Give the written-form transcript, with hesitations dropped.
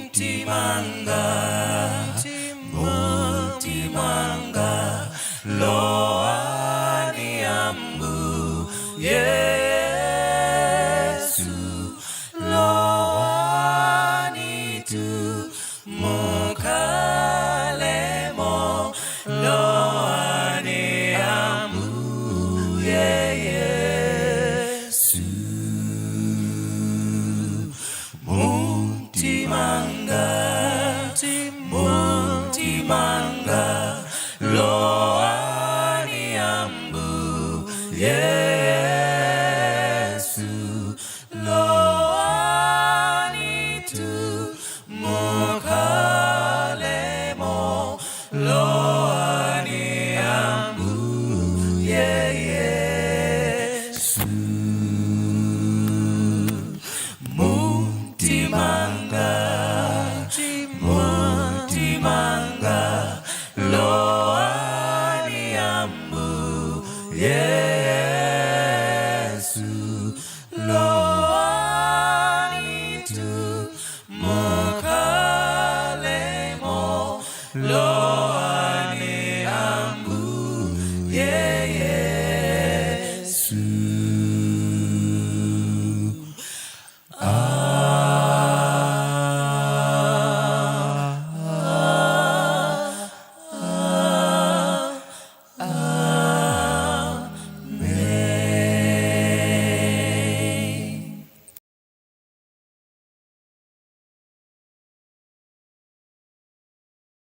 Mumtimanga, mumtimanga, loani ambu Yesu, loani tu mukalemo, loani ambu Yesu. Mumtimanga, mumtimanga, loani ambu Yesu, loani tu mukalemo, loani ambu Yesu. Mumtimanga, mumtimanga, loani ambu Yesu, loani tu mukalemo, loani ambu Yesu.